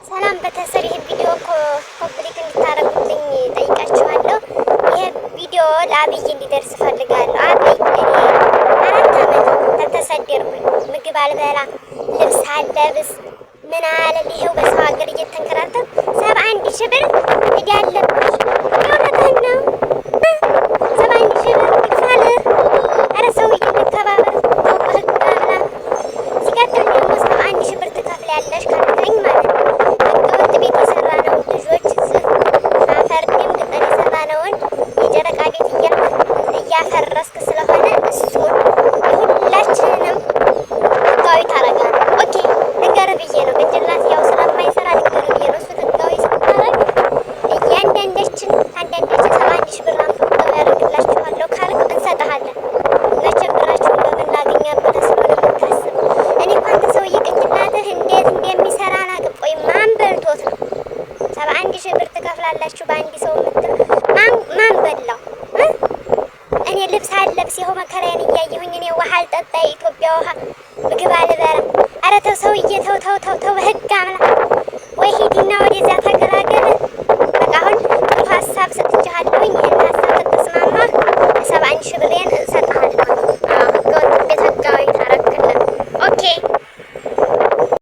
ሰላም ቤተሰብ፣ ይህ ቪዲዮ complete እንድታደርጉልኝ ጠይቃችኋለሁ። ይህ ቪዲዮ ለአብይ እንዲደርስ እፈልጋለሁ። አብይ፣ እኔ 4 ዓመት ተተሰደርኩኝ፣ ምግብ አልበላ፣ ልብስ አልለብስ፣ ምን አለ፣ ይኸው በሰው ሀገር እየተንከራተት 71,000 ብር እዳ አለብሽ። የእውነትህን ነው? 71,000 ብር ይክፈልህ። ኧረ ሰውዬ እንከባበር፣ ተው በህግ አምላክ። ሲቀጥል ደግሞ 71,000 ብር ትከፍያለሽ ካልከኝ ማለት ነው፣ ህገወጥ ቤት የሰራነውን ልጆች ዝፍ አፈር ድም ግጠን የሰራነውን የጨረቃ ቤት እያፈረስክ ስለሆነ እሱን የሁላችንንም ህጋዊ ታረጋለህ። Okay፣ ልንገርህ ብዬ ነው። ቅንጭላት ያው ስለማይሰራ ልንገርህ ብዬ ነው። እሱን ህጋዊ ስታረግ እያንዳንዳችን አንዳንዳችን 71,000 ብር አምጡ ያደርግላችኋለሁ ካልክ እንሰጥሃለን። መቼም ብራችሁን በምናገኛ ብለህ ስለሆነ የምታስብ፣ እኔ እኮ አንተ ሰውዬ ቅንጭላትህ እንዴት እንደሚሰራ አላውቅም። ቆይ ማን በልቶት ነው 71,000 ብር ትከፍላላችሁ በአንድ ሰው የምትል? ማን ማን በላው? እኔ ልብስ አልለብስ፣ ይኸው መከራዬን እያየሁኝ፣ እኔ ውሃ አልጠጣ የኢትዮጵያ ውሃ፣ ምግብ አልበላ። ኧረ ተው ሰውዬ፣ ተው ተው ተው ተው፣ በህግ አምላክ።